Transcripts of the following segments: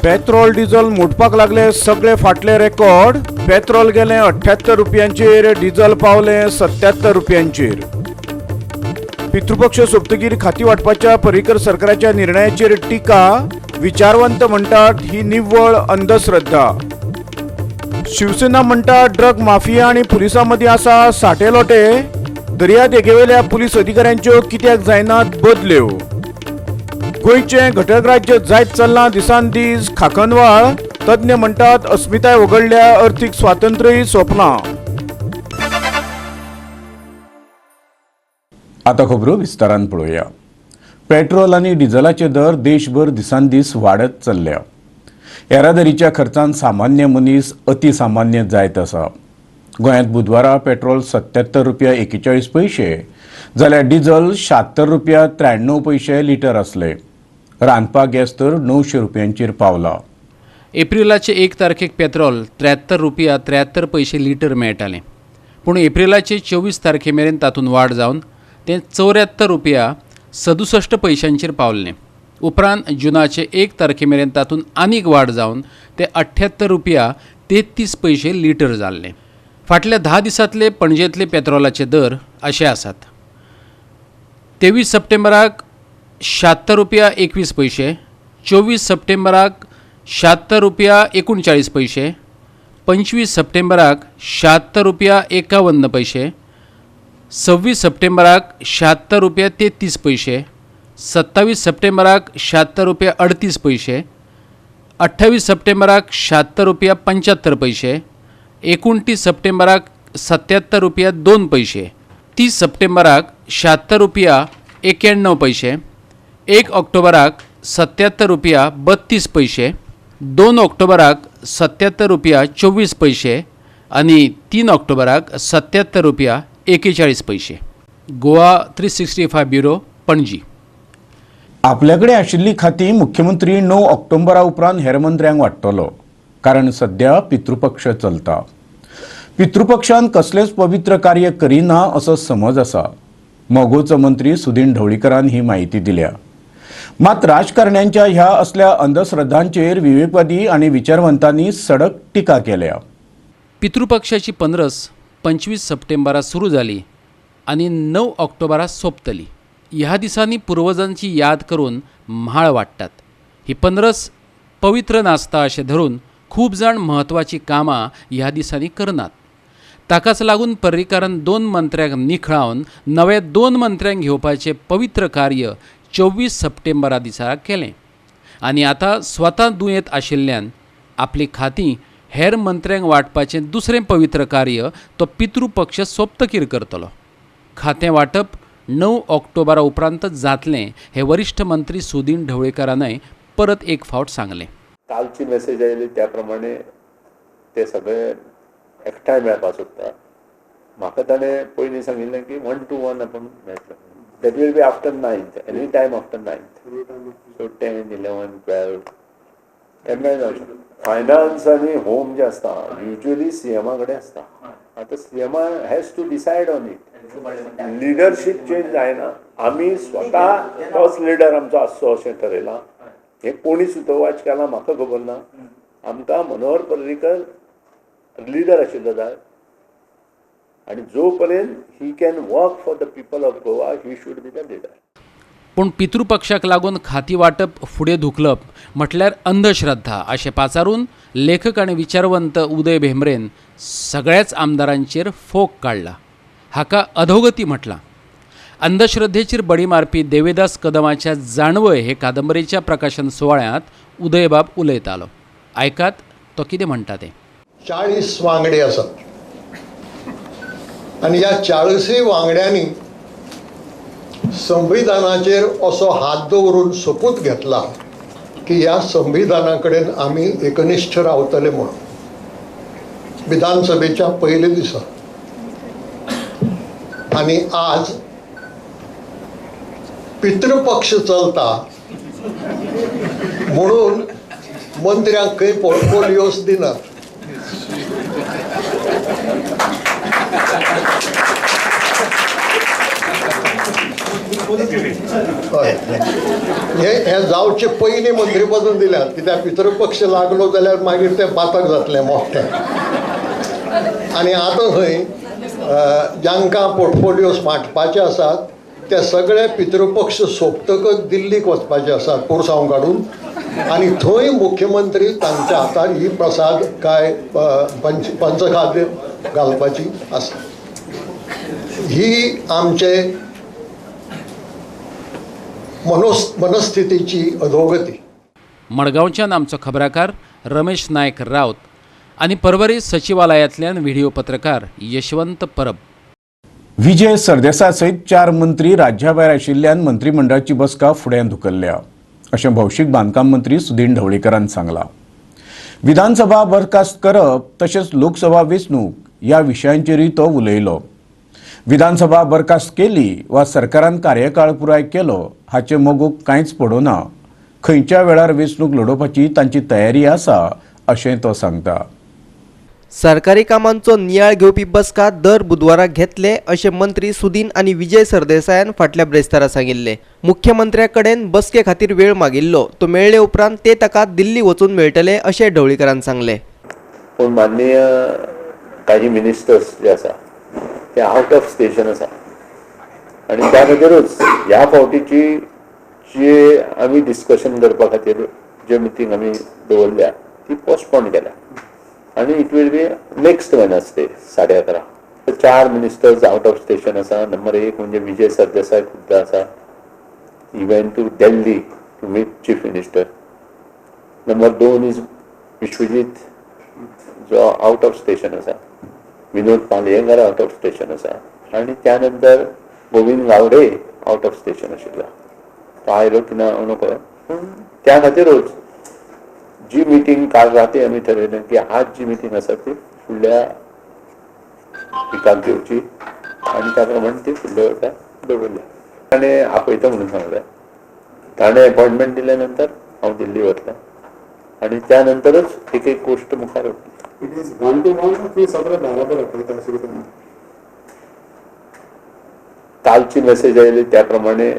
Petrol diesel मोडपाक लागले सगळे फाटले रेकॉर्ड. पेट्रोल गेलें 78 रुपयांचेर, डिझल पावलें 77 रुपयांचेर. पितृपक्ष सोंपतकीर खाती वांटपाच्या पर्रीकर सरकाराच्या निर्णयाचेर टिका. विचारवंत म्हणटात ही निव्वळ अंधश्रद्धा. शिवसेना म्हणटा ड्रग माफिया आनी पुलिसां मदीं आसा साटेलोटे. दर्यादेगेवेल्या पुलीस अधिकाऱ्यांच्यो कित्याक जायनात बदल्यो. गोंयचें घटक राज्य जायत चल्लां दिसान दीस खाकनवाळ. तज्ञ म्हणटात अस्मिताय वगडल्या, अर्थीक स्वातंत्र्यय सोंपलां. आतां खबरो विस्तारान पळोवया. पेट्रोल आनी डिझलाचे दर देशभर दिसान दीस वाडत चल्ल्या. येरादारीच्या खर्चान सामान्य मनीस अतिसामान्य जायत आसा. गोंयांत बुधवारा पेट्रोल 77 रुपया 41 पयशे जाल्यार डिझल 76 रुपया 93 पयशे लिटर आसले. रांदपा गॅस तर 900 रुपयांचेर पावला. एप्रिलाचे 1 तारखेक पेट्रोल 73 रुपया 73 पयशे लिटर मेळटालें, पूण एप्रिलाचे 24 तारखे मेरेन तातूंत वाड जावन तें 74 रुपया 67 पयशांचेर पावलें. उपरांत जुनाचे 1 तारखे मेरेन तातूंत आनीक वाड जावन तें 78 रुपया 33 पयशे लिटर जाल्लें. फाटल्या 10 दिसांतले पणजेंतले पेट्रोलाचे दर अशे आसात. 23 सप्टेंबराक 76 रुपया 21 पयशे, 24 सप्टेंबराक 76 रुपया 39 पयशे, 25 सप्टेंबराक 76 रुपया 51 पयशे, 26 सप्टेंबराक 76 रुपया 33 पयशे, 27 सप्टेंबराक 76 रुपया 38 पयशे, 28 सप्टेंबराक 76 रुपया 75 पयशे, 29 सप्टेंबराक 77 रुपया 2 पयशे, 30 सप्टेंबराक 76 रुपया 91 पयशे, 1 ऑक्टोबराक 77 रुपया 32 पयशे, 2 ऑक्टोबराक 77 रुपया 24 पयशे आनी 3 ऑक्टोबराक 77 रुपया 41 पयशे. गोवा 365 ब्युरो, पणजी. आपल्याकडे आशिल्ली खाती मुख्यमंत्री 9 ऑक्टोबरा उपरांत हेर मंत्र्यांक वाडटलो, कारण सध्या पितृपक्ष चलता. पितृपक्षान कसलेंच पवित्र कार्य करिना असो समज आसा. मगोचो मंत्री सुदीन ढवळीकरान ही म्हायती दिल्या. मात राजकारण्यांच्या ह्या असल्या अंधश्रद्धांचेर विवेकवादी आनी विचारवंतांनी सडक टिका केल्या. पितृपक्षाची पंद्रस 25 सप्टेंबरा सुरू जाली आनी 9 ऑक्टोबरा सोंपतली. ह्या दिसांनी पुर्वजांची याद करून म्हाळ वाडटात. ही पंद्रस पवित्र नासता अशें धरून खूब जाण म्हत्वाचीं कामां ह्या दिसांनी करनात. ताकाच लागून पर्रीकारान 2 मंत्र्यांक निखळावन नवे 2 मंत्र्यांक घेवपाचें पवित्र कार्य 24 सप्टेंबरा दिसा केलें आनी आतां स्वता दुयेंत आशिल्ल्यान आपली खातीं हेर मंत्र्यांक वांटपाचें दुसरें पवित्र कार्य तो पितृपक्ष सोंपतकीर करतलो. खातें वांटप 9 ऑक्टोबरा उपरांतच जातलें हें वरिश्ठ मंत्री सुदीन ढवळीकारानय परत एक फावट सांगलें. कालची मेसेज आयली त्या प्रमाणे ते सगळे एकठांय मेळपाक सोदता. म्हाका ताणें पयलीं सांगिल्लें की 1 to 1 आपूण मेळटलो. That will be after 9th, any time after 9th, so 10, 11, 12 केन्नाय जावं शकता. फायनान्स आनी होम जें आसता युजली सीएमा कडेन आसता. आतां सीएमा has to decide on it. Leadership change जायना, आमी स्वता तोच लिडर आमचो आसचो अशें ठरयलां. हें कोणी सुतोवाच केलां म्हाका खबर ना. आमकां मनोहर पर्रीकर लिडर आशिल्लो जाय आनी जो पर्यंत he can work for the people of Goa he should be the leader. पूण पितृपक्षाक लागून खाती वांटप फुडें धुकलप म्हटल्यार अंधश्रद्धा अशें पाचारून लेखक आनी विचारवंत उदय भेंब्रेन सगळ्याच आमदारांचेर फोग काडला. हाका अधोगती म्हटलां. अंधश्रद्धेचेर बडी मारपी देविदास कदमाच्या जाणवय हे कादंबरीच्या प्रकाशन सुवाळ्यांत उदयबाब उलयतालो. आयकात तो कितें म्हणटा तें. 40 वांगडी आसात आनी ह्या 40 वांगड्यांनी संविधानाचेर असो हात दवरून सोपूत घेतला की ह्या संविधाना कडेन आमी एकनिश्ठ रावतले म्हणून विधानसभेच्या पयले दिसा. आनी आज पितृपक्ष चलता म्हणून मंत्र्यांक खंय पोर्टफोलियोस दिनात. हय, हे जावचे पयलीं मंत्रीपदां दिल्यात, कित्याक पितृपक्ष लागलो जाल्यार मागीर तें बातक जातलें मोठें. आनी आतां थंय जांकां पोर्टफोलियोज वांटपाचे आसात ते सगळे पितृपक्ष सोंपतकच दिल्लीक वचपाचे आसात पुरसांव काडून, आनी थंय मुख्यमंत्री तांच्या हातार ही प्रसाद काय पंचखाद्य घालपाची आसा. ही आमचे मनस्थितीची अधोगती. मडगांवच्यान आमचो खबराकार रमेश नायक राउत आनी परवरी सचिवालयांतल्यान व्हिडिओ पत्रकार यशवंत परब. विजय सरदेसाय सयत 4 मंत्री राज्याभायर आशिल्ल्यान मंत्रिमंडळाची बसका फुडें धुकल्ल्या अशें भौशीक बांदकाम मंत्री सुदीन ढवळीकरान सांगलां. विधानसभा बरखास्त करप तशेंच लोकसभा वेंचणूक ह्या विशयांचेरूय तो उलयलो. विधानसभा बरखास्त केली वा सरकारान कार्यकाळ पुराय केलो हाचें मगोक कांयच पडना. खंयच्या वेळार वेंचणूक लडोवपाची तांची तयारी आसा अशें तो सांगता. सरकारी कामांचो नियाळ घेवपी बसका दर बुधवारा घेतले अशें मंत्री सुदीन आनी विजय सरदेसायान फाटल्या ब्रेस्तारा सांगिल्लें. मुख्यमंत्र्या कडेन बसके खातीर वेळ मागिल्लो, तो मेळ्ळे उपरांत ते ताका दिल्ली वचून मेळटले अशें ढवळीकरान सांगलें. पूण माननीय काही मिनिस्टर्स जे आसा ते आवट ऑफ स्टेशन आसा आनी त्या खातीरूच ह्या फावटीची जे आमी डिस्कशन करपा खातीर जे मिटींग आमी दवरल्या ती पोस्टपोन केल्या आनी it will be next Wednesday 11:30. 4 ministers out of station आसा. नंबर 1 म्हणजे विजय सरदेसाय खुद्द आसा, he went to Delhi to meet chief minister. Number 2 is Vishwajit जो आवट ऑफ स्टेशन आसा, विनोद पालयेंकार आवट ऑफ स्टेशन आसा आनी त्या नंतर Govind Gawde out of station आशिल्लो. तो आयलो की ना हांव नकळो, पूण त्या खातीरूच जी मिटींग काल राती आमी ठरयलें की आज जी मिटींग आसा ती फुडल्या विकाक घेवची आनी त्या प्रमाणे ती फुडल्या विकाक दवरल्या. ताणें आपयता म्हणून सांगलें, ताणें एपॉयंटमेंट दिल्या नंतर हांव दिल्ली वतलें आनी त्या नंतरच एक एक गोश्ट मुखार वतली. It is 1 to 1 की सगळे बराबर आपयता अशें कितें? कालची मेसेज आयली त्या प्रमाणे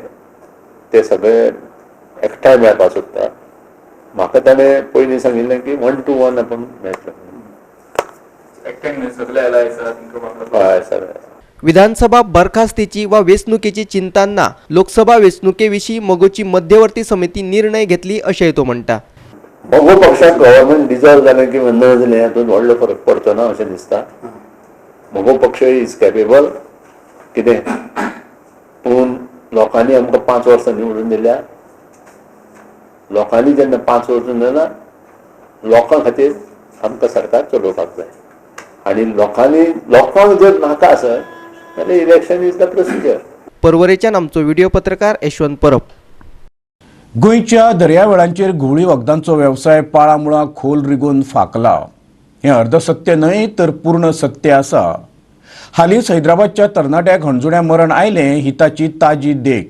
ते सगळे एकठांय मेळपाक सोदता. म्हाका ताणें पयलीं सांगिल्लें की 1 to 1 आपूण मेळटलो. हय, सगळे. विधानसभा बरखास्तीची वा वेंचणुकेची चिंता ना, लोकसभा वेंचणुके विशीं मगोची मध्यवर्ती समिती निर्णय घेतली अशेंय तो म्हणटा. मगो पक्षाक गव्हर्मेंट डिजॉल्व जालें की न जालें हातूंत व्हडलो फरक पडचो ना अशें दिसता. मगो पक्ष is capable कितें, पूण लोकांनी आमकां 5 वर्सां निवडून दिल्या. लोकांनी जेन्ना 5 वर्सां दिल्या लोकां खातीर आमकां सरकार चलोवपाक जाय आनी लोकांनी लोकांक जर नाका आसत जाल्यार इलेक्शन is the procedure. परवरेच्यान आमचो व्हिडिओ पत्रकार यशवंत परब. गोंयच्या दर्यावेळांचेर घुंवळी वखदांचो वेवसाय पाळामुळां खोल रिगून फांकला. हें अर्धसत्य न्हय तर पूर्ण सत्य आसा. हालींच हैदराबादच्या तरणाट्याक हणजुण्या मरण आयलें ही ताची ताजी देख.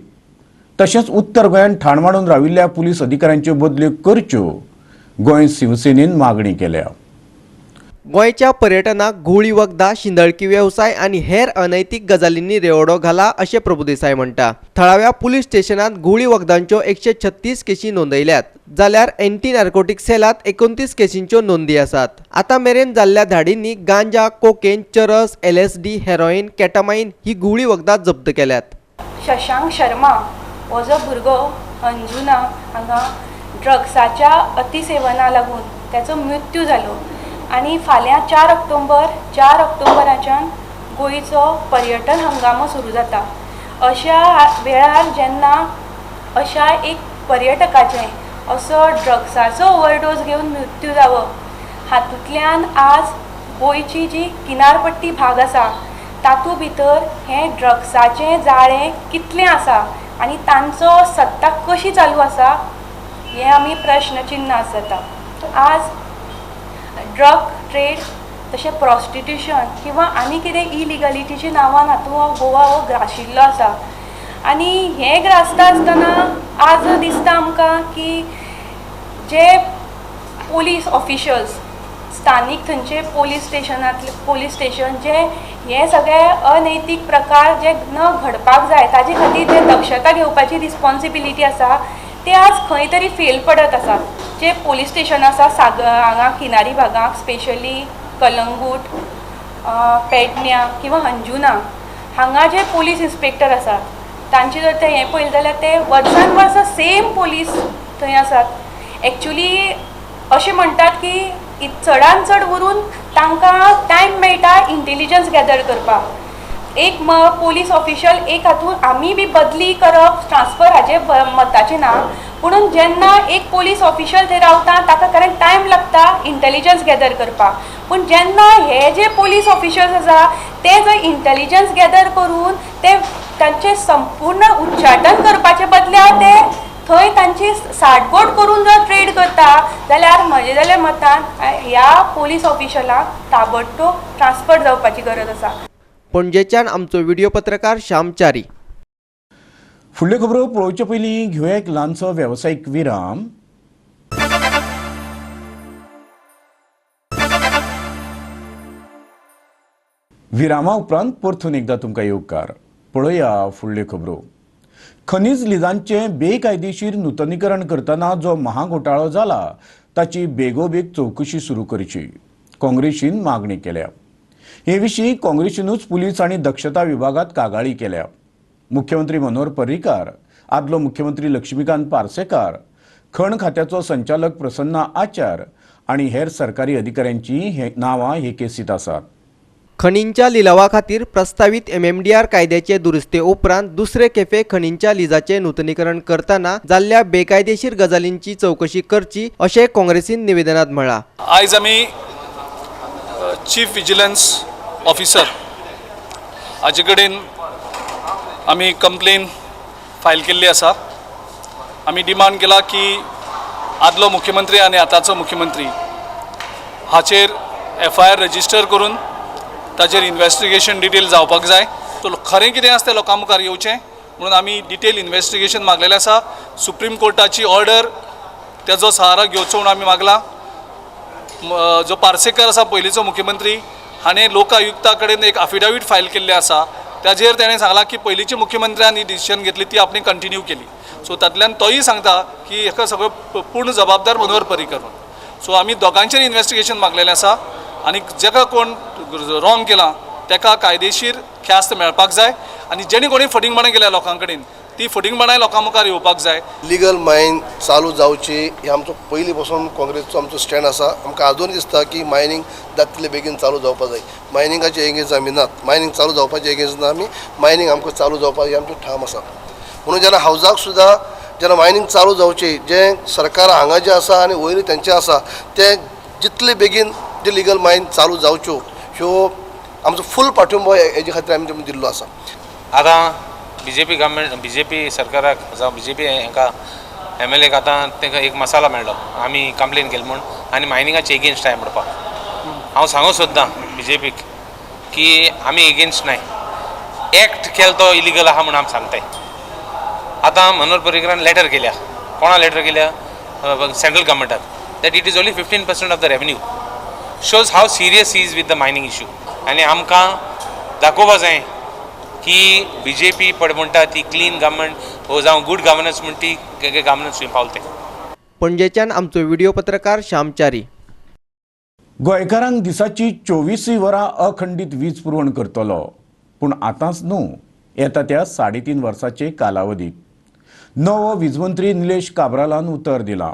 तशेंच उत्तर गोंयांत ठाण मांडून राविल्ल्या पुलीस अधिकाऱ्यांच्यो बदल्यो करच्यो गोंय शिवसेनेन मागणी केल्या. गोंयच्या पर्यटनाक घुंवळी वखदां, शिंदळकी वेवसाय आनी हेर अनैतीक गजालींनी रेवडो घाला अशें प्रभुदेसाय म्हणटा. थळाव्या पुलीस स्टेशनांत घुंवळी वखदांच्यो 136 केशी नोंदयल्यात, जाल्यार एंटी नार्कोटीक सेलांत 29 केशींच्यो नोंदी आसात. आतां मेरेन जाल्ल्या धाडींनी गांजा, कोकेन, चरस, LSD, heroin, ketamine ही घुंवळी वखदां जप्त केल्यात. शशांक शर्मा हो जो भुरगो अंजुना हांगा ड्रग्साच्या अतिसेवना लागून ताचो मृत्यू जालो आनी फाल्यां 4 ऑक्टोबराच्यान गोंयचो पर्यटन हंगामो सुरू जाता. अशा वेळार जेन्ना अशा एक पर्यटकाचें असो ड्रग्साचो ओवरडोज घेवन मृत्यू जावप हातूंतल्यान आज गोंयची जी किनारपट्टी भाग आसा तातूंत भितर हें ड्रग्साचें जाळें कितलें आसा आनी तांचो सत्ता कशी चालू आसा हें आमी प्रश्नचिन्ह आसता. आज ड्रग ट्रेड तशें प्रॉस्टिट्युशन किंवा आनी कितें इलिगलिटीच्या नांवान हातूंत गोवा हो ग्राशिल्लो आसा आनी हें ग्रासता आसतना आज दिसता आमकां की जे पोलीस ऑफिशल्स स्थानीक थंयचे पोलीस स्टेशनांतले पोलीस स्टेशन जे हे सगळे अनैतीक प्रकार जे न घडपाक जाय ताजे खातीर जे दक्षता घेवपाची रिस्पॉन्सिबिलिटी आसा ते आज खंय तरी फेल पडत आसात. जे पोलीस स्टेशन आसा हांगा किनारी भागाक स्पेशली कलंगूट, पेडण्या किंवा अंजुना हांगा जे पोलीस इन्स्पेक्टर आसात तांचे जर ते हें पळयलें जाल्यार ते वर्सान वर्सां सेम पोलीस थंय आसात. एक्चुली अशें म्हणटात की चडान चड उरून तांकां टायम मेळटा इंटेलिजन्स गॅदर करपाक. एक पोलीस ऑफिशल एक हातून आमी बी बदली करप ट्रान्सफर हाजे मताचें ना, पुणून जेन्ना एक पोलीस ऑफिशल थंय रावता ताका कारण टायम लागता इंटेलिजन्स गॅदर करपाक. पूण जेन्ना हे जे पोलीस ऑफिशल्स आसा ते जर इंटेलिजन्स गॅदर करून ते तांचें संपूर्ण उच्चाटन करपाचे बदल्या ते थंय तांची साठगोट करून जर ट्रेड करता जाल्यार म्हजे जाल्यार मतान ह्या पोलीस ऑफिशलाक ताबडतोब ट्रान्सफर जावपाची गरज आसा. पणजेच्यान आमचो व्हिडिओ पत्रकार श्याम च्यारी. फुडल्यो खबरो पळोवचे पयलीं घेवया एक ल्हानसो वेवसायीक विराम. विरामा उपरांत परतून एकदां तुमकां येवकार. पळोवया फुडल्यो खबरो. खनीज लिजांचें बेकायदेशीर नुतनीकरण करतना जो महाघोटाळो जाला ताची बेगोबेग चवकशी सुरू करची काँग्रेसीन मागणी केल्या. हे विशीं काँग्रेसीनूच पुलीस आनी दक्षता विभागात कागाळी केल्या. मुख्यमंत्री मनोहर पर्रीकार, आदलो मुख्यमंत्री लक्ष्मीकांत पार्सेकार, खण खात्याचो संचालक प्रसन्ना आचार आनी हेर सरकारी अधिकाऱ्यांची हे नांवां हे केसींत आसात. खणींच्या लिलावा खातीर प्रस्तावीत MMDR कायद्याचे दुरुस्ते उपरांत दुसरे खेपे खणींच्या लिजाचें नुतनीकरण करतना जाल्ल्या बेकायदेशीर गजालींची चवकशी करची अशें काँग्रेसीन निवेदनात म्हळां. आयज आमी चीफ विजिलन्स ऑफिसर हाजे कडेन आमी कंप्लेन फायल केल्ली आसा. आमी डिमांड केला की आदलो मुख्यमंत्री आनी आतांचो मुख्यमंत्री हाचेर FIR register करून ताचेर इन्वेस्टिगेशन डिटेल जावपाक जाय. सो खरें कितें आसा तें लोकां मुखार येवचें म्हणून आमी डिटेल इन्वेस्टिगेशन मागलेलें आसा. सुप्रीम कोर्टाची ऑर्डर तेजो सहारा घेवचो म्हणून आमी मागला. जो पार्सेकर आसा पयलींचो मुख्यमंत्री हाणें लोकायुक्ता कडेन एक अफिडेवीट फायल केल्लें आसा. ताजेर तेणें सांगलां की पयलींच्या मुख्यमंत्र्यान ही डिसिजन घेतली ती आपणे कंटिन्यू केली. सो तातल्यान तोय सांगता की हेका सगळो पूर्ण जबाबदार मनोहर पर्रीकर म्हणून. सो आमी दोगांचेर इन्वेस्टिगेशन मागलेलें आसा आनी जेका कोण रॉंग केलां तेका कायदेशीर ख्यास्त मेळपाक जाय आनी जेणी कोणी फटींगपणां केल्या लोकां कडेन ती फटींगपणां लोकां मुखार येवपाक जाय. लिगल मायन चालू जावची हे आमचो पयलीं पासून काँग्रेसचो आमचो स्टँड आसा. आमकां आजून दिसता की मायनींग जाता तितले बेगीन चालू जावपाक जाय. मायनिंगाचे एगेन्स्ट आमी नात, मायनींग चालू जावपाचे एगेन्स्ट ना आमी, मायनींग आमकां चालू जावपाक हें आमचें ठाम आसा. म्हणून जेन्ना हावजाक सुद्दां जेन्ना मायनींग चालू जावची जें सरकार हांगा जें आसा आनी वयर तेंचें आसा तें जितले बेगीन जे लिगल मायन चालू जावच्यो ह्यो आमचो फूल पाठिंबो हेजे खातीर आमी दिल्लो आसा. आतां बीजेपी गव्हर्मेंट, बीजेपी सरकाराक जावं बीजेपी हांकां MLA आतां तांकां एक मसाला मेळ्ळो आमी कंप्लेन केली म्हूण आनी मायनिंगाचे एगेन्स्ट आहाय म्हणपाक. हांव सांगूंक सोदतां बीजेपीक की आमी एगेन्स्ट नाय, एक्ट केलो तो इलिगल आहा म्हूण आमी सांगताय. आतां मनोहर पर्रीकरान लेटर केल्या, कोणा लेटर केल्या central गव्हर्मेंटाक, that it is only 15% of the revenue, shows how serious is with the mining issue. आनी आमकां दाखोवपा जाय की बीजेपी पड म्हणटा ती क्लीन गव्हर्मेंट हो जावं गुड गव्हर्नन्स म्हणटा ती गव्हर्नन्स पावले. पणजेच्यान आमचो व्हिडिओ पत्रकार श्याम च्यारी. गोंयकारांक दिसाची 24 वरां अखंडीत वीज पुरवण करतलो, पूण आतांच न्हू, येता त्या 3.5 वर्साचे कालावधीत नवो वीज मंत्री निलेश काब्रालान उतर दिलां.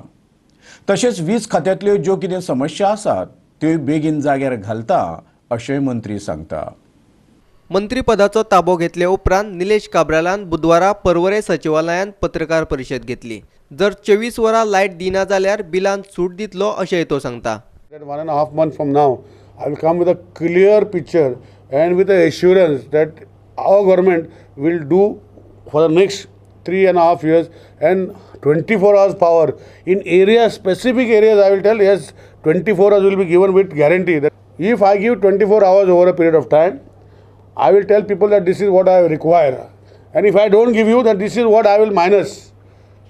तशेंच वीज खात्यांतल्यो ज्यो कितें समस्या आसात त्यो बेगीन जाग्यार घालता अशें मंत्री सांगता. मंत्रीपदाचो ताबो घेतले उपरांत निलेश काब्रालान बुधवारा पर्वरे सचिवालयांत पत्रकार परिशद घेतली. जर 24 वरां लायट दिना जाल्यार बिलान सूट दितलो अशेंय तो सांगता. 1.5 months from now, I will come with a clear picture and with the assurance that our government will do for the next 3.5 years and 24 hours power in areas, specific areas. I will tell, yes, 24 hours will be given with guarantee. That if I give 24 hours over a period of time, I will tell people that this is what I require, and if I don't give you, that this is what I will minus.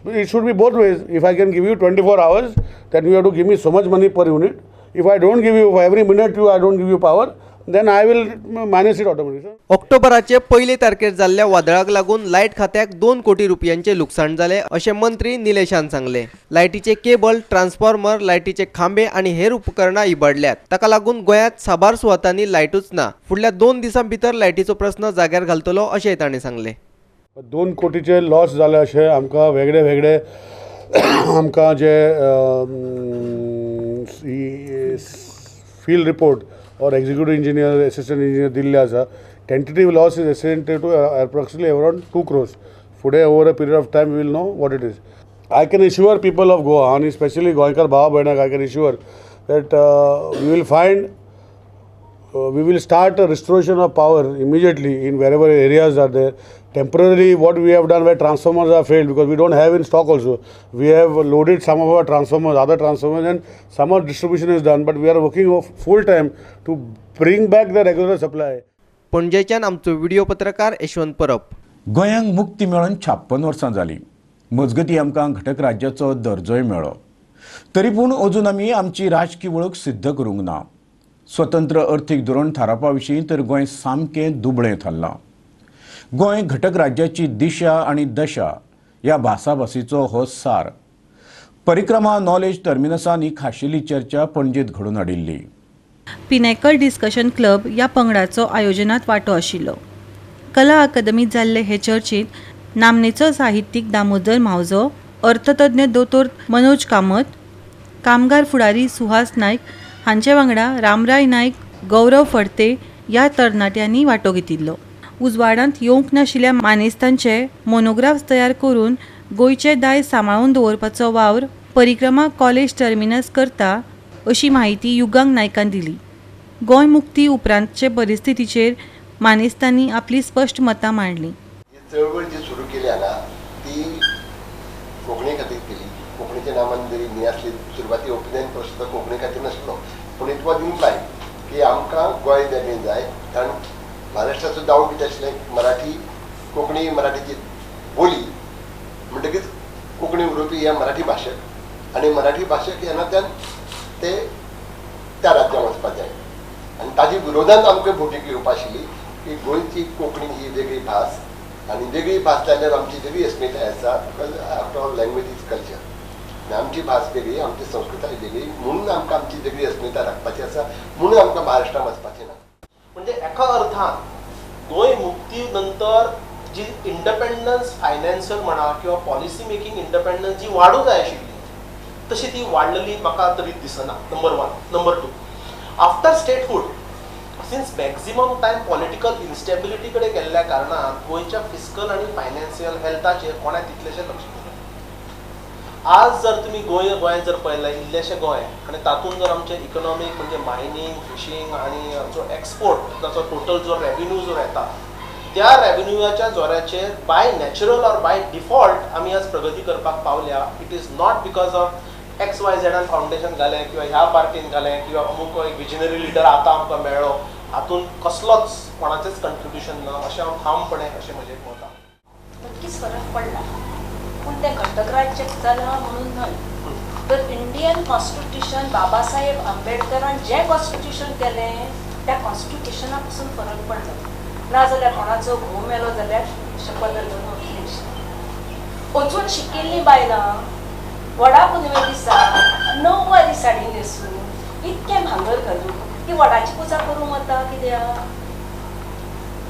It should be both ways. If I can give you 24 hours, then you have to give me so much money per unit. If I don't give you every minute you I don't give you power, then I will minus it automatically. ऑक्टोबराचे पयले तारखेर जाल्ल्या वादळाक लागून light खात्याक 2 कोटी रुपयांचे लुकसाण जाले अशें मंत्री निलेशान सांगलें. लायटीचे केबल, ट्रान्सफॉर्मर, लायटीचे खांबे आनी हेर उपकरणां इबाडल्यात. ताका लागून गोंयांत साबार सुवातांनी लायटूच ना. फुडल्या 2 दिसां भितर लायटीचो प्रस्न जाग्यार घालतलो अशें ताणें सांगलें. 2 कोटीचे लॉस जाले अशें आमकां वेगळे वेगळे आमकां जे field report or executive engineer, assistant engineer दिल्ले आसा. Tentative loss is estimated to approximately around 2 crores. फुडें over a period of time we will know what it is. I can assure people of Goa आनी specially गोंयकार भाव भयणाक I can assure that we will find we will start a restoration of power immediately in wherever areas are there. Temporarily what we have done where transformers are failed, because we don't have in stock also. We have loaded some of our transformers, other transformers, and some of distribution is done, but we are working full time to bring back the regular supply. पणजेच्यान आमचो video पत्रकार यशवंत परब. गोंयांक मुक्ती मेळून 56 वर्सां जाली. मजगती आमकां घटक राज्याचो दर्जोय मेळ्ळो, तरी पूण अजून आमी आमची राजकी वळख सिद्ध करूंक ना. स्वतंत्र अर्थीक धोरण थारावपा विशीं तर गोंय सामकें दुबळें थारलां. गोंय घटक राज्याची दिशा आनी दशा ह्या भासाभासीचो हो सार. परिक्रमा नॉलेज टर्मिनसान ही खाशेली चर्चा पणजेंत घडोवन हाडिल्ली. पिनेकल डिस्कशन क्लब ह्या पंगडाचो आयोजनांत वांटो आशिल्लो. कला अकादमीत जाल्ले हे चर्चेंत नामनेचो साहित्यीक दामोदर मावजो, अर्थतज्ञ दोतोर मनोज कामत, कामगार फुडारी सुहास नायक हांचे वांगडा रामराय नायक, गौरव फडते ह्या तरणाट्यांनी वांटो घेतिल्लो. उजवाडांत येवंक नाशिल्ल्या मानेस्तांचे मोनोग्राफ्स तयार करून गोंयचें दायज सांबाळून दवरपाचो वावर परिक्रमा कॉलेज टर्मिनस करता अशी माहिती युगांक नायकान दिली. गोंय मुक्ती उपरांतचे परिस्थितीचेर मानेस्तांनी आपली स्पश्ट मतां मांडली. चळवळ जी सुरू केली हांगा ती कोंकणी खातीर केली. कोंकणीच्या नामान जरी न्ही आसली, सुरवाती ओपिनियन प्रश्न कोंकणी खातीर नासलो, पूण it was implied की आमकां गोंय वेगळें जाय. कारण महाराष्ट्राचो दावो कितें आशिल्लें, मराठी कोंकणी मराठीची बोली म्हणटकीच कोंकणी उलोवपी हे मराठी भाशक आनी मराठी भाशक ह्या नात्यान ते त्या राज्यांत वचपाक जाय. आनी ताजे विरोधान आमकां भुमिका घेवपा आशिल्ली की गोंयची कोंकणी ही वेगळी भास आनी वेगळी भास जाल्यार आमची वेगळी अस्मिताय आसा. Because after all language is culture. आनी आमची भास वेगळी, आमची संस्कृताय वेगळी, म्हणून आमकां आमची वेगळी अस्मिताय राखपाची आसा, म्हणून आमकां महाराष्ट्रान वचपाचें ना. म्हणजे एका अर्थान गोंय मुक्ती नंतर जी इंडिपेंडन्स फायनान्शियल म्हणा किंवा पॉलिसी मेकिंग इंडिपेंडन्स जी वाडूंक जाय आशिल्ली तशी ती वाडलेली म्हाका तरी दिसना. Number 1. Number 2, after statehood since maximum time political instability कडेन गेल्ल्या कारणान गोंयच्या फिस्कल आनी फायनान्शियल हेल्थाचेर कोणें तितलेशें लक्ष दिलें. आज जर तुमी गोंयांत जर पळयलें इल्लेशें गोंय आनी तातूंत जर आमचें इकॉनॉमीक म्हणजे मायनींग, फिशींग आनी जो एक्सपोर्ट ताचो टोटल जो रेवेन्यू जो येता त्या रेवेन्यूच्या जोराचेर by natural or by default आमी आज प्रगती करपाक पावल्या. It is not because of X Y झेडान foundation घालें किंवा ह्या पार्टीन घालें किंवा अमूक एक विजनरी लिडर आतां आमकां मेळ्ळो, हातूंत कसलोच कोणाचेंच कंट्रिब्युशन ना अशें हांव ठामपणे अशें म्हजें मत आसा. नक्कीच फरक पडला, पूण तें घटक राज्य जालां म्हणून न्हय, तर इंडियन कॉन्स्टिट्युशन बाबासाहेब आंबेडकरान जें कॉन्स्टिट्युशन केलें त्या कॉन्स्टिट्युशना पसून फरक पडलो. नाजाल्यार कोणाचो घोव मेलो जाल्यार शपथ घेवन वतली. अजून शिकिल्लीं बायलां वडा पुनवे दिसा 9 वारी साडी न्हेसून इतकें भांगर घालून ती वडाची पुजा करूंक वता कित्याक?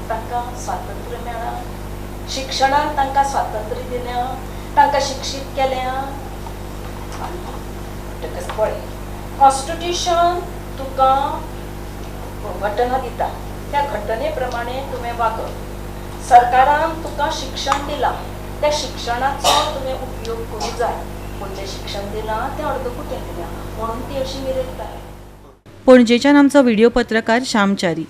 तांकां स्वातंत्र्य मेळ्ळां, शिक्षणान तांकां स्वातंत्र्य दिलें, तांकां शिक्षीत केल्या. म्हणटकच पळय, कॉन्स्टिट्युशन तुका घटना दिता, त्या घटने प्रमाणे तुवें वागप. सरकारान तुका शिक्षण दिलां, त्या शिक्षणाचो तुवें उपयोग करूंक जाय. पूण जें शिक्षण दिलां तें अर्दकुटें दिलां म्हणून ती अशी मिरयता. पणजेच्यान आमचो व्हिडिओ पत्रकार श्यामचारी.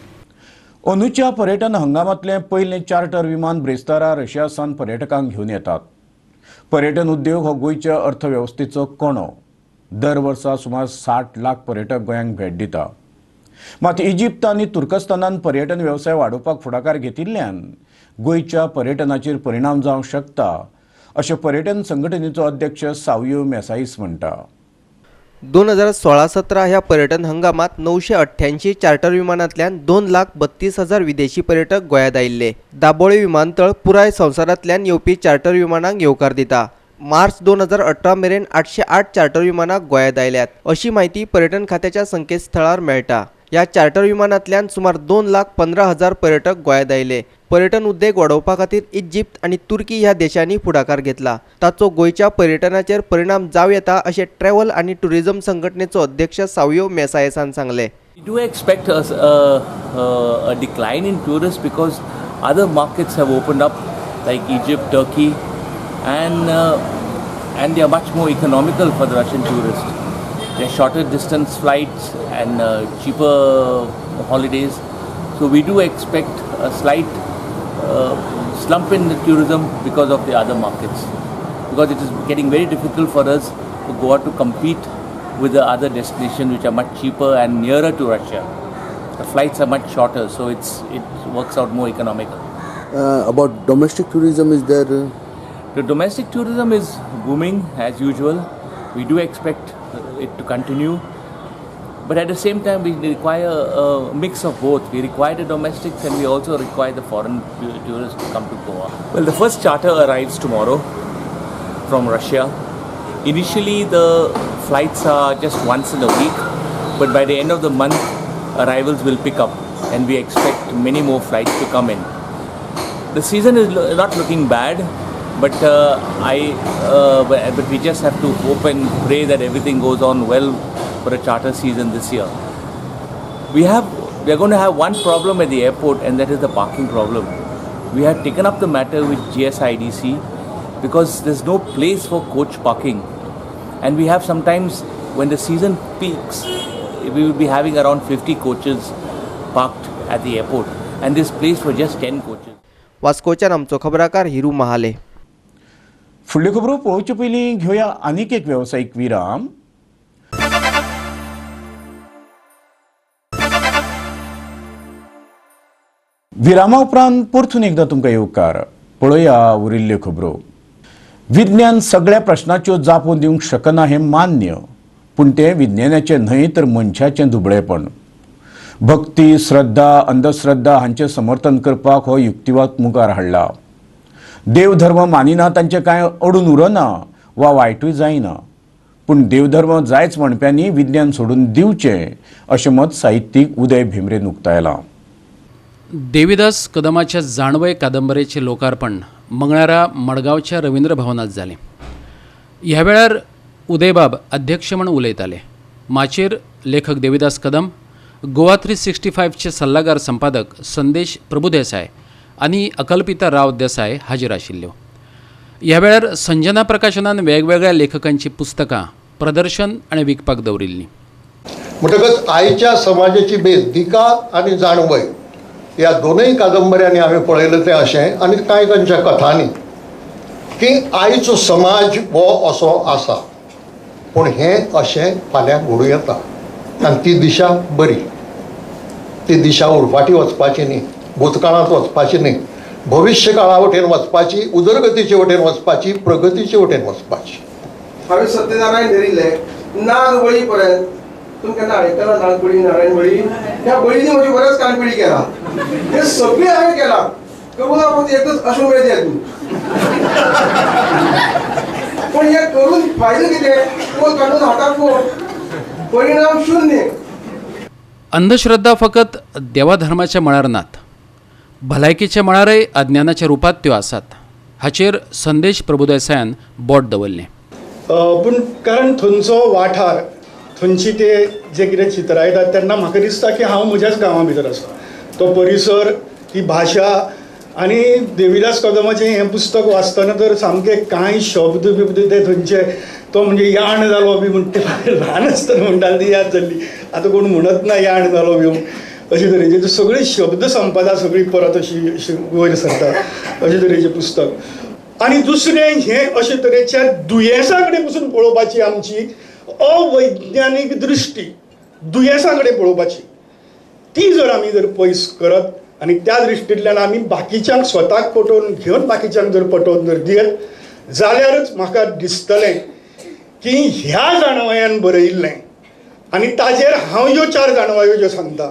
अंदूच्या पर्यटन हंगामांतलें पयलें चार्टर विमान ब्रेस्तारा रशिया सावन पर्यटकांक घेवन येतात. पर्यटन उद्योग हो गोंयच्या अर्थवेवस्थेचो कणो. दर वर्सा सुमार 60 लाख पर्यटक गोंयांक भेट दिता. मात इजिप्त आनी तुर्कस्तानान पर्यटन वेवसाय वाडोवपाक फुडाकार घेतिल्ल्यान गोंयच्या पर्यटनाचेर परिणाम जावंक शकता अशें पर्यटन संघटनेचो अध्यक्ष सावियो मेसाईस म्हणटा. 2016-17 ह्या पर्यटन हंगामात 988 चार्टर विमानांतल्यान 2,32,000 विदेशी पर्यटक गोंयांत आयिल्ले. दाबोळे विमानतळ पुराय संवसारांतल्यान येवपी चार्टर विमानांक येवकार दिता. मार्च 2018 मेरेन 808 चार्टर विमानां गोंयांत आयल्यात अशी म्हायती पर्यटन खात्याच्या संकेतस्थळार मेळटा. ह्या चार्टर विमानांतल्यान सुमार 2,15,000 पर्यटक गोंयांत आयले. पर्यटन उद्देग वाडोवपा खातीर इजिप्त आनी तुर्की ह्या देशांनी फुडाकार घेतला. ताचो गोंयच्या पर्यटनाचेर परिणाम जावं येता अशें ट्रॅव्हल आनी टुरिझम संघटनेचो अध्यक्ष सावियो मेसायसान सांगलें. We do expect a decline in tourists because other markets have opened up like Egypt, Turkey, and they are much more economical for the Russian tourist. They are shorter distance flights and cheaper holidays. So we do expect a slight slump in the tourism because of the other markets, because it is getting very difficult for us to go out to compete with the other destinations which are much cheaper and nearer to Russia. The flights are much shorter, so it works out more economical. About domestic tourism, is there? The domestic tourism is booming as usual. We do expect it to continue, but at the same time we require a mix of both. We require the domestics and we also require the foreign tourists to come to Goa. Well, the first charter arrives tomorrow from Russia. Initially the flights are just once in a week, but by the end of the month arrivals will pick up and we expect many more flights to come in. The season is not looking bad, but but we just have to hope and pray that everything goes on well for the charter season this year. We are going to have one problem at the airport, and that is the parking problem. We have taken up the matter with GSIDC because there's no place for coach parking, and we have sometimes when the season peaks, we will be having around 50 coaches parked at the airport, and this place for just 10 coaches. वास्कोच्यान आमचो खबराकार हिरू महाले. फुडल्यो खबरो पळोवचे पयलीं घेवया आनीक एक वेवसायीक विराम. विरामा उपरांत परतून एकदां तुमकां येवकार. पळोवया उरिल्ल्यो खबरो. विज्ञान सगळ्या प्रश्नाच्यो जापो दिवंक शकना हें मान्य, पूण तें विज्ञानाचें न्हय तर मनशाचें दुबळेपण. भक्ती, श्रद्धा, अंधश्रद्धा हांचें समर्थन करपाक हो युक्तिवाद मुखार हाडला. देवधर्म मानिना तांचें कांय अडून उरना वा वायटूय जायना, पूण देवधर्म जायच म्हणप्यांनी विज्ञान सोडून दिवचें अशें मत साहित्यीक उदय भेंब्रेन उक्तायलां. देविदास कदमाच्या जाणवय कादंबरेचें लोकार्पण मंगळारा मडगांवच्या रवींद्र भवनांत जालें. ह्या वेळार उदयबाब अध्यक्ष म्हूण उलयताले. माचयेर लेखक देविदास कदम, गोवा 365चे सल्लागार संपादक संदेश प्रभुदेसाय आनी अकल्पिता राव देसाय हाजीर आशिल्ल्यो. ह्या वेळार संजना प्रकाशनान वेगवेगळ्या लेखकांची पुस्तकां प्रदर्शन आनी विकपाक दवरिल्लीं. म्हणटकच आयच्या समाजाची बेस दिका आनी जाणवय ह्या दोनूय कादंबऱ्यांनी हांवें पळयलें तें अशें, आनी कांय तांच्या कथांनी की आयचो समाज हो असो आसा, पूण हें अशें फाल्यां घडूं येता आनी ती दिशा बरी, ती दिशा उरफाटी वचपाची न्ही, भूतकाळांत वचपाची न्ही, भविश्य काळा वटेन वचपाची, उदरगतीचे वटेन वचपाची, प्रगतीचे वटेन वचपाची. हांवें सत्यनारायण धरिल्लें नागबळी पर्यंत. तुमी केन्ना आयकलां नागबळी, नारायण बळी? ह्या बळींनी म्हजी बऱ्याच कानपिळी केला. हे सगळें हांवें केलां. करून एकच अश्वमेध येत, पण हे करून फायदो कितें? कोण काडून हाताक कोण, परिणाम शून्य. अंधश्रद्धा फकत देवाधर्माच्या मळार नात, भलायकेच्या मळारय अज्ञानाच्या रुपात त्यो आसात हाचेर संदेश प्रभुदेसायान बोट दवरलें. पूण कारण थंयचो वाठार, थंयची ते जे कितें चित्रायतात तेन्ना म्हाका दिसता की हांव म्हज्याच गांवा भितर आसा. तो परिसर, ती भाशा आनी देविदास कदमाचें हें पुस्तक वाचतना तर सामकें कांय शब्द बिब्द ते थंयचे, तो म्हणजे याण जालो बी म्हणटा, ल्हान आसतना म्हणटाले ती याद जाल्ली, आतां कोण म्हणत ना याण जालो बी अशे तरेचे सगळी शब्द संपदा सगळी परत अशी अशी वयर सरता अशे तरेचें पुस्तक. आनी दुसरें हें अशे तरेच्या दुयेंसा कडेन पसून पळोवपाची आमची अवैज्ञानीक दृश्टी, दुयेंसा कडेन पळोवपाची ती जर आमी जर पयस करत आनी त्या दृश्टींतल्यान आमी बाकीच्यांक स्वताक पटोवन घेवन बाकीच्यांक जर पटोवन जर दियत जाल्यारच म्हाका दिसतलें की ह्या जाणवयान बरयिल्लें आनी ताजेर हांव ह्यो 4 जाणवायो ज्यो सांगता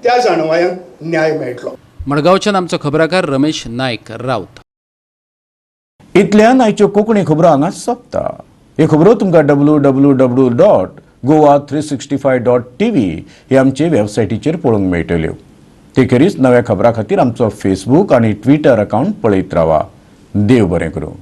त्या जाणवायांक न्याय मेळटलो. मडगांवच्यान आमचो खबराकार रमेश नायक राऊत. इतल्यान आयच्यो कोंकणी खबरो हांगा सोंपता. ह्यो खबरो तुमकां www.goa365.tv हे आमचे वेबसायटीचेर पळोवंक मेळटल्यो. ते खेरीज नव्या खबरां खातीर आमचो फेसबूक आनी ट्विटर अकावंट पळयत रावा. देव बरें करूं.